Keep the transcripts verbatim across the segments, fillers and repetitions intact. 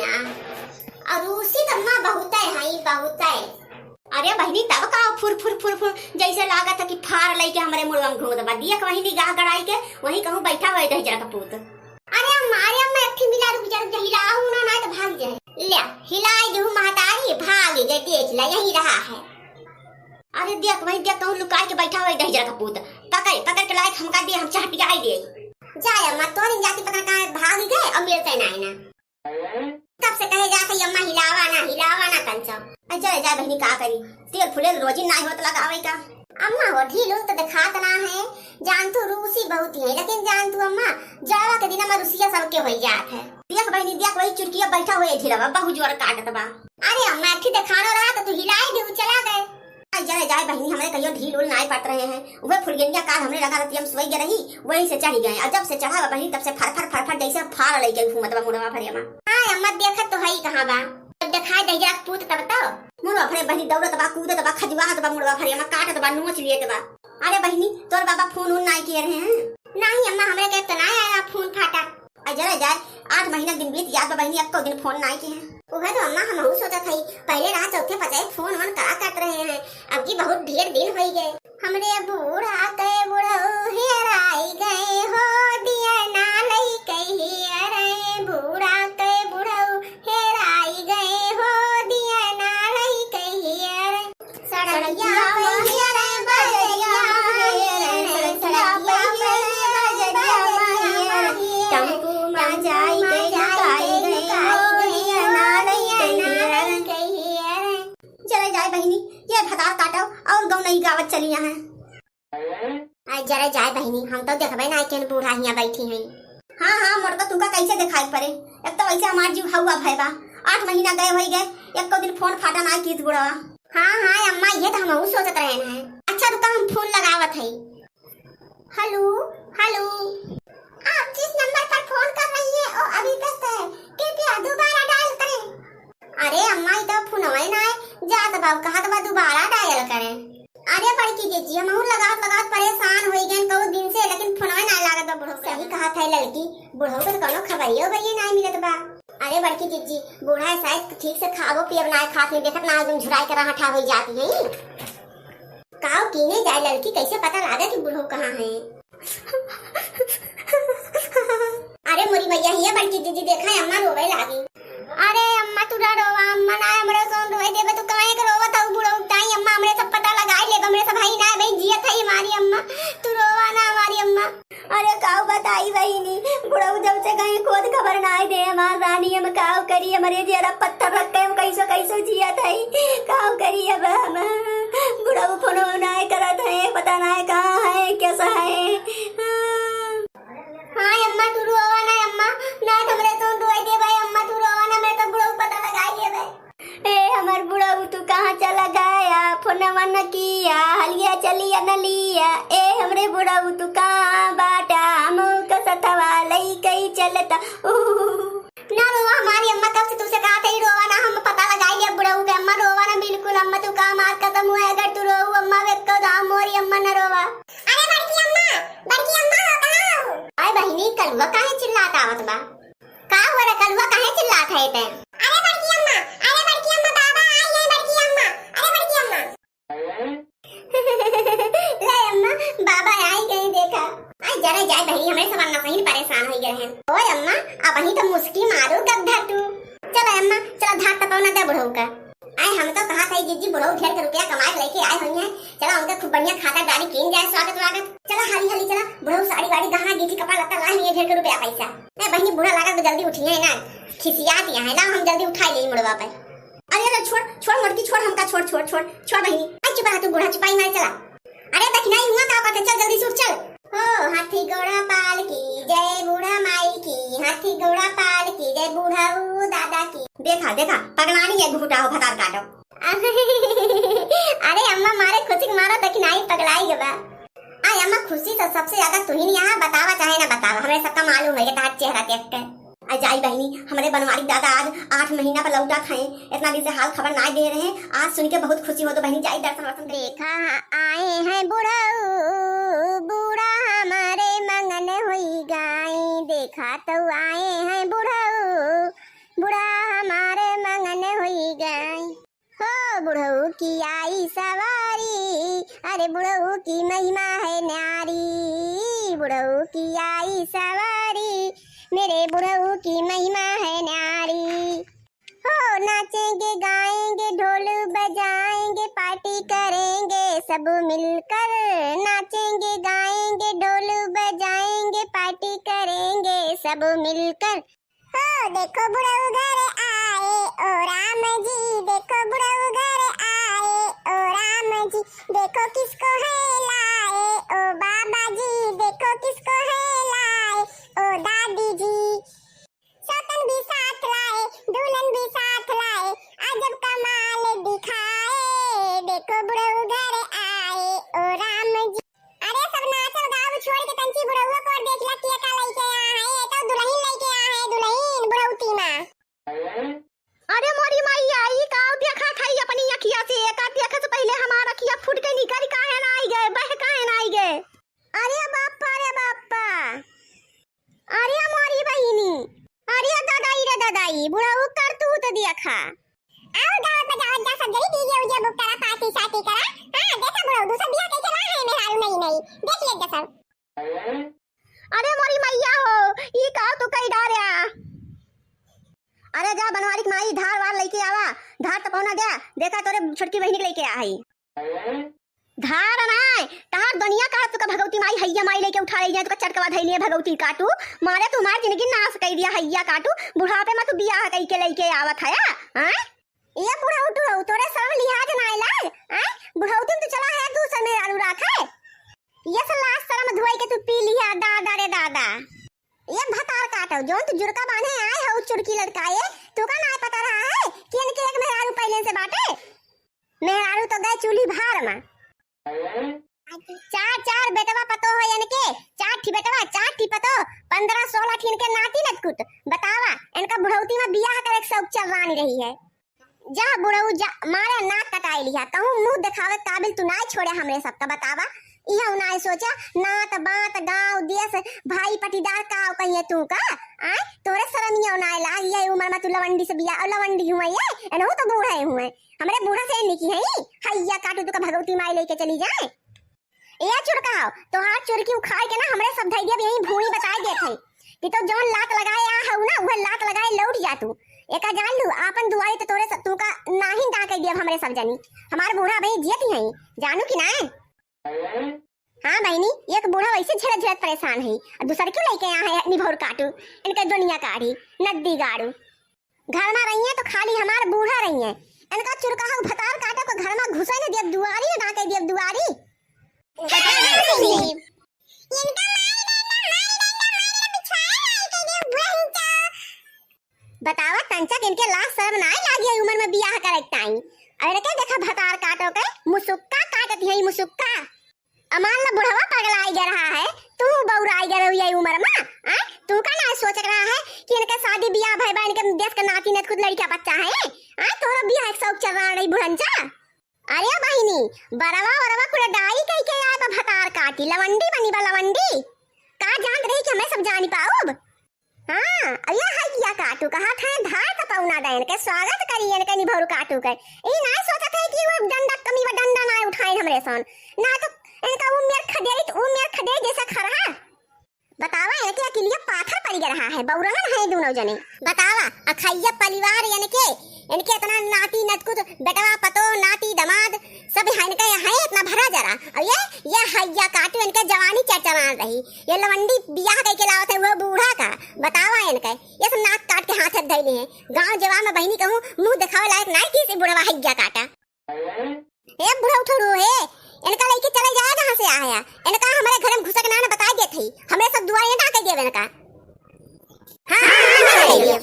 हाँ। और रूसी तो अम्मा बहुते हई, बहुते। अरे बहिनी, तब का फुर फुर फुर फुर जैसे लागत है कि फार लइके हमरे मुड़वा में घूमत बा। देख बहिनी गाह गड़ाई के, वहीं कहूँ बैठा हुआ है दहिजरा का पूत। अरे अम्मा, अरे अम्मा, एक ठे मिला, रुक जा, रुक जा, हिलाहू ना, ना तो भाग जाए। ले, हिलाई देहू महतारी, भाग गए, देख ला, यहीं रहा है। अरे देख वहीं देख, कहूँ लुकाई के बैठा हुआ है दहिजरा का पूत। पकड़, पकड़ के लायक हमका दे, हम चहटियाई दे। जाए अम्मा, तोहरे जाति पता कहाँ भाग गए और मिलते ना है ना। तब से कहे जात है, "अम्मा हिलावा ना, हिलावा ना कंचो।" अरे जाए, जाए बहिनी, का करी, तेल फुलेल रोजी ना होत लगावे का। अम्मा हो ढील उल तो दिखात ना है, जान तू रूसी बहुत ही है, लेकिन जान तू अम्मा, जड़वा के दिन में रूसिया सबके हो जात है। देख बहिनी, देख वही चुरकिया बैठा हुआ है ढीलवा, बहुत जोर काटत बा। अरे अम्मा, एक ठे देखानो रहा तो तू हिलाई दे, उ चला गए। आई जाए, जाए बहिनी, हमरे कहियो ढील उल नाय पट रहे हैं। वह फुलगेनिया काल हमरे लगा रतिया में सोई गए रही, वहीं से चढ़ी गए। और जब से चढ़ा बा बहिनी, तब से फर फर फर फर जैसे फाल लइके घूमत बा मुड़वा भरे मा। हाँ अम्मा, देखत तो हई कहाँ बा, जब देखाई दहिजरा के पूत तब तो। मुड़वा भरे बहिनी दौड़त बा, कूदत बा, खजुआत बा मुड़वा भरे मा, काटत बा, नोच लियत बा। अरे बहिनी, तोर बाबा फोन उन नाय किए रहे हैं? नहीं अम्मा, हमरे के तो नाय आया फोन फाटा। अरे जाए, आठ महीना दिन बीत जात बा बहिनी, एको दिन फोन नाय किहे हैं। उहे तो अम्मा, हमहू सोचत हई, पहले रहा चौथे पचाए फोन वोन करा करत रहे हैं, अब की बहुत ढेर दिन होई गए। हमरे बूढ़ा के बुढ़ऊ हेराई गए हो, दिया ना लइके हेरे, बूढ़ा के बुढ़ऊ हेराई गए हो, दिया ना लइके हेरे। सड़किया पे हेरे बजरिया, हेरे सड़किया पे हेरे बजरिया, हेरे टेम्पू में जाई के लुकाई गई हो, दिया ना लइके हेरे। चले जाए बहिनी, ये भतार काटो और गौ नहीं गावत चली यहाँ। अरे जरे जाए बहिनी, हम तो देखबे ना केन बूढ़ा हियाँ बैठी हैं। हाँ, हाँ, मोटका तुमका कैसे दिखाई पड़े? एक तो वैसे हमार जीव हवा भय बा, आठ महीना गए होई गए, एको दिन फोन फाटा ना कीत बुढ़वा। हाँ, हाँ, अम्मा, ये तो हमहू सोचत रहे हैं। अच्छा, रुका, हम फोन लगावत हई। हेलो, हेलो। आप जिस नंबर पर फोन कर रही हैं, वो अभी व्यस्त है। कृपया दोबारा डायल करें। अरे अम्मा, ई तो फोनवे ना है, जात बा, कहत बा दोबारा डायल करें। अरे बड़की जिज्जी, हमहू लगावत लगावत परेशान होई गए कऊ दिन से, लेकिन फोनवे ना लागत बा बुढ़ऊ। सही कहत है लड़की, बुढ़ऊ के तो कौनो खबरियो उबरियो ना मिलत बा। अरे बड़की जिज्जी, बूढ़ा है शायद ठीक से खाबो पियब ना खात नहीं, देखत ना एकदम झुराई के रहा ठा होई जाती है। काव कीने जाए लड़की, कैसे पता लागे कि बुढ़ऊ कहाँ है? अरे मोरी मैया, हिया बड़की जिज्जी, देखा है अम्मा रोवे लागी। अरे अम्मा, तू ना रोवा, अम्मा ना हमरे सोन रोए देबे, तू काहे के रोवत हऊ बुढ़ऊ ताई? अम्मा, हमरे सब पता लगाई लेब, हमरे सब हई ना भाई, जियत हई हमारी अम्मा, तू रोवा ना हमारी अम्मा। अरे काव बताई बहिनी, बुढ़ऊ जब से कहीं खोज खबर ना आई दे हमार रानी, हम काव करी, हमरे जियरा पत्थर रख के हम कैसो कैसो जियत हई, काव करी अब हम? बुढ़ऊ फोनो ना करत है, पता ना है कहाँ है, कैसा है। हाँ अम्मा, तू रोवा ना अम्मा, ना हमरे तो रोए दे भाई अम्मा, तू रोवा ना, मैं तो बुढ़ऊ पता लगाई लेबे। ए हमर बुढ़ऊ, तू कहाँ चला गया? फोनवा न किया, हलिया चलिया न लिया। ए हमरे बुढ़ऊ, तू कहाँ बाटा? हमहू के सथवा लइके चलता। उहुहुहु। ना रोवा हमारी अम्मा, कब से तुझसे कहा था, रोवा ना, हम पता लगाई लिया बुढ़ऊ के। अम्मा रोवा ना बिल्कुल, अम्मा तू का मार कसम हुआ, अगर तू रोऊ अम्मा, वे को दाम मोरी अम्मा ना रोवा। अरे बड़की अम्मा, बड़की अम्मा हो, कहाँ हो? आय बहिनी, कलुआ काहे चिल्लात आवत बा? का हुआ रे कलुआ, काहे चिल्लात है ते? अरे बड़की अम्मा, अरे बड़की अम्मा, बाबा आई है बड़की अम्मा, अरे बड़की अम्मा। ले अम्मा, बाबा आई गए देखा। आई जरा जाए बहिनी, हमरे सब अन्ना सही परेशान हो गए हैं। ओए अम्मा, अब वहीं तो मुस्की मारो गद्दा तू। चलो अम्मा, चलो धार तपौना दे बुढ़ऊ का। आए हम तो कहा था जिज्जी बुढ़ऊ ढेर के रुपया कमाए के लेके आए हुई हैं, चला उनका खूब बढ़िया खातर गाड़ी कीन जाए, स्वागत वागत। चला हाली हाली चला, बुढ़ऊ साड़ी वाड़ी गहना गीठी कपड़ा लत्ता लाए हुई हैं, ढेर के रुपया पैसा। ए बहिनी बूढ़ा लागत तो जल्दी उठिए ना, खिसियात यहाँ है ना, हम जल्दी उठा ले मुड़वा पे। अरे अरे छोड़ छोड़ मोटकी छोड़, हमका छोड़ छोड़ छोड़ छोड़ बहिनी। आई चुप रहा तू बूढ़ा चुपाई मारे चला। अरे दखिनाई हुआ का करते, चल जल्दी से उठ चल। हो हाथी घोड़ा पाल की जय बूढ़ा माई की, हाथी घोड़ा पाल की जय बूढ़ा ऊ दादा की। देखा देखा पगलानी है घूटा हो भतार काटो। अरे अम्मा मारे खुशी के मारा दखिनाई पगलाई गबा। आई अम्मा खुशी तो सबसे ज्यादा तुहिन यहाँ बतावा चाहे ना बतावा, हमें सबका मालूम है ये तार चेहरा देख के। आ जाई बहिनी, हमरे बनवारी दादा आज आठ महीना पर लौटत हैं, इतना दिन से हाल खबर ना दे रहे हैं। आज सुन के बहुत खुशी हो तो बहिनी जाई दर्शन वर्शन। देखा आए हैं बुढ़ऊ, बूढ़ा हमारे मंगन हुई गाई। देखा तो आए हैं बुढ़ऊ, बूढ़ा हम की आई सवारी, अरे बुढ़ऊ की महिमा है न्यारी, बुढ़ऊ की आई सवारी, मेरे बुढ़ऊ की महिमा है न्यारी। हो नाचेंगे गाएंगे ढोल बजाएंगे, पार्टी करेंगे सब मिलकर, नाचेंगे गाएंगे ढोल बजाएंगे, पार्टी करेंगे सब मिलकर। हो देखो बुढ़ऊ घर आए, ओ राम जी, देखो बुढ़ऊ घर आए, ओ राम जी, देखो किसको है लाए, ओ बाबा जी, देखो किसको है लाए, ओ दादी जी। सौतन भी साथ लाए, दुल्हन भी साथ लाए, अजब कमाल दिखाए, देखो बुढ़ऊ घर आए, ओ राम जी। अरे सब नाचल गावल छोड़ के तंची बुढ़ऊ को और देख ला के का लइके आ है, ये तो दुल्हन लइके आ है, दुल्हन बुढ़ऊ तीमा। अरे मोरी मैया, ई का देखा खाई अपनी अखिया से, एका देखे से पहिले हमार अखिया फूट के निकल काहे ना आई गए, बह काहे ना आई गए। अरे बापा रे बापा, अरे मोरी बहिनी, अरे दादाई रे दादाई, बुढ़ऊ करतूत देखा। और गाँव में जावत जा सब जनी DJ उजे book करा, party साटी करा। हाँ, देखा बुढ़ऊ, दूसर बियाह कइके ला है मेहरारू नई नई, देख ले जा सब। अरे मोरी मैया हो, ई का तू कई डार्या? अरे जा बनवारी के माई धार वार लइके आवा, धार तपौना द्या, देखा तोरे छोटकी बहिनी के लइके आ हई। धार नाय, तहार दुनिया का तुका भगवती माई हैया माई लइके उठा लइ जाए, तुका चटकवा धइले भगवती काटू, मारे तू हमार जिंदगी नाश कइ दिया हैया काटू, बुढ़ापे में तू बियाह कइके लइके आवत है, हाँ? ये बुढ़ऊ टुढ़ऊ, तोरे शर्म लिहाज नाय लाग, हाँ? बुढ़ऊ दिन तू चला है दूसर मेहरारू राखे, ये सब लाज शर्म धोई के तू पी लिया, दादा रे दादा। ये भतार काटो, जौन तू जुरका बांधे आए हो, चुरकी लड़काए, तू का नाय पता रहा है कि इनके एक मेहरारू पहले से बाटे? मेहरारू तो गए चूल्ही भार में। चार, चार बेटवा पतो हो इनके, चार ठी बेटवा, चार ठी पतो, पन्द्रह सोलह ठी इनके नाती नतकुत। बतावा, इनका बुढ़ौती में बियाह करे के शौक चर्रानी रही है। जा बुढ़ऊ जा, मारे नाक कटाई लिहा, कहूँ मुँह देखावे काबिल तू नाय छोड़े हमरे सबका। बतावा, इहउ नाय सोचा, नात बात गाँव देश भाई पटीदार का कहिए तू का? आय, तोरे शरमिया नाय लाग, ये उम्र में तू लवंडी से बियाह, लवंडी हुए ये, एनहु तो बूढ़े हुए, हमरे बूढ़ा से निकी है, हैया काटू तू का भगवती माई लेके चली जाए। ए चुरकाओ, तोहार चुरकी उखाड़ के ना हमरे सब धई दियब यहीं भूमि बताए देत है कि तो जौन लात लगाए आ हऊ ना, उहे लात लगाए लौट जा तू। एका जान लू, आपन दुआरी तो तोरे स-, तू का नाहिन डांके दियब हमरे सब जनी। हमार बूढ़ा भाई जियत ही हैं, जानू कि ना? हाँ बहिनी, एक बूढ़ा वैसे झेलत झेलत परेशान है, और दूसर क्यों लेके आ है निभौर काटू, इनके दुनिया काढ़ी, नद्दी गाड़ू। घर में रहिए तो खाली हमार बूढ़ा रहिए। इनका चुरकाहू भतार काटो को घर में घुसे न दियब दुआरी, न डाके दियब दुआरी। इनका माई डंडा, माई डंडा, माई डंडा बिछाए, माई के दियब भुंचा। बतावा तंचक इनके लाज शर्म नाय लागी है उम्र में बियाह करे के टाइम। और इनके देखा भतार काटो के मुसुक्का काटत है मुसुक्का। अमान ला बुढ़वा पगलाई गे रहा है, तू बौराई गे रही है उम्र में, आय? तू का ना सोच रहा है कि इनके शादी बियाह भई बा, इनके देश के नाती नतकुत लड़का बच्चा है, आय? तोहरा बियाह एक शौक चल रहा है बुढ़ंचा। अरे बहिनी, बरवा वरवा कुल डाई कह के आए बा भतार काटी, लवंडी बनी बा लवंडी। का जानत रही कि हमें सब जानी पाउब? हाँ, अरे हैया काटू कहा था, धार तपौना देन के स्वागत करी इनके निभौर काटू के। ई नाय सोचत है कि वो डंडा कमी बा, डंडा नाय उठाइन हमरे सन। ना तो इनका वो मेर खदेरी, तो वो मेर खदेरी जैसा खरहा। बतावा, इनके अकिलिया पाथर पड़ गया रहा है, बौरहन है दोनों जने। बतावा, अखैया परिवार इनके, इनके इतना नाती नतकुत, बेटवा पतो, नाती दमाद, सब है इनके यहाँ इतना भरा जरा। और ये, ये हैया काटू इनके जवानी चर्चा मान रही। ये लवंडी बियाह कइके लावत है वो बूढ़ा का। बतावा इनके, ये सब नाक काट के हाथ धइले हैं। गाँव जवार में बहिनी कहूँ मुँह देखावे लायक नाय किसी बुढ़वा हैया काटा। ए बुढ़ऊ ठुरू हे, इनका लइके चले जाए जहाँ से आया। इनका हमारे घर में घुसे के ना, ना बताए देत ही। हमरे सब दुआरे ना कह देवे इनका। हाँ, हाँ, हाँ, हाँ, हाँ।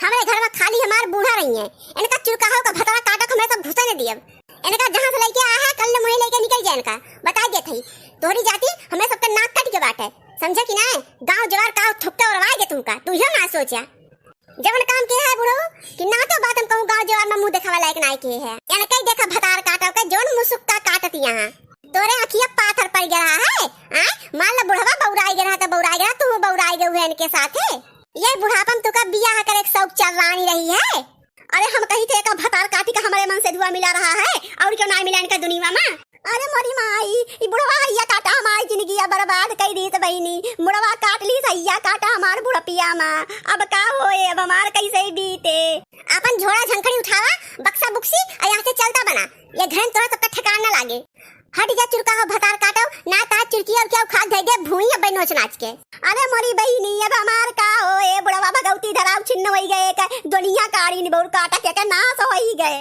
हमरे घर में खाली हमार बूढ़ा रही है। इनका चुरकाहो का भतरा काटो के हमरे सब घुसे न दियब। इनका जहाँ से लइके आया है, कल न मुँह लइके निकल जाए इनका। बताए देत ही। तोहरी जाति हमरे सबके नाक कट के बाटे। समझे कि ना? गाँव जवार का थुक्का उड़वाए दे तुमका। तू यो ना सोचा। जवन काम के है बुढ़ऊ कि ना तो बात हम कहूँ गाँव जवार में मुँह देखावे लायक नाय के है। इनके देखा भतार काटो के जौन मुसुक्का काटत यहाँ। तोरे अखिया पाथर पड़ गया है, आय? मान ला बुढ़वा बौराई गया तो बौराई गया, तू बौराई गए हुए इनके साथे। ये बुढ़ापन तुका बियाह करे के शौक चर्रानी रही है। अरे हम कही थे का भतार काटी का हमरे मन से धुआं मिला रहा है, और क्यों ना मिला इनका दुनिया मा। अरे मोरी माई, ई बुढ़वा हइया काटा हमार जिंदगिया बर्बाद कई दीस बहिनी। बुढ़वा काट लीस हइया काटा हमार बुढ़पिया मा। अब का होए, अब हमार कैसे बीते? अपन झोरा झंखड़ी उठावा, बक्सा बुक्सी, और यहाँ से चलता बना। ये घर तोरा सबका ठिकाना ना लागे। हट जा चुरका हो भतार काटो, ना ता चुरकी और क्या उखाड़ धई दे भूई अब नोच नाच के। अरे मोरी बहिनी, अब हमार का होए, बुढ़वा भगवती धराव छिन्न होई गए का, दुनिया काड़ी निबौर काटा के, के नाश होई गए।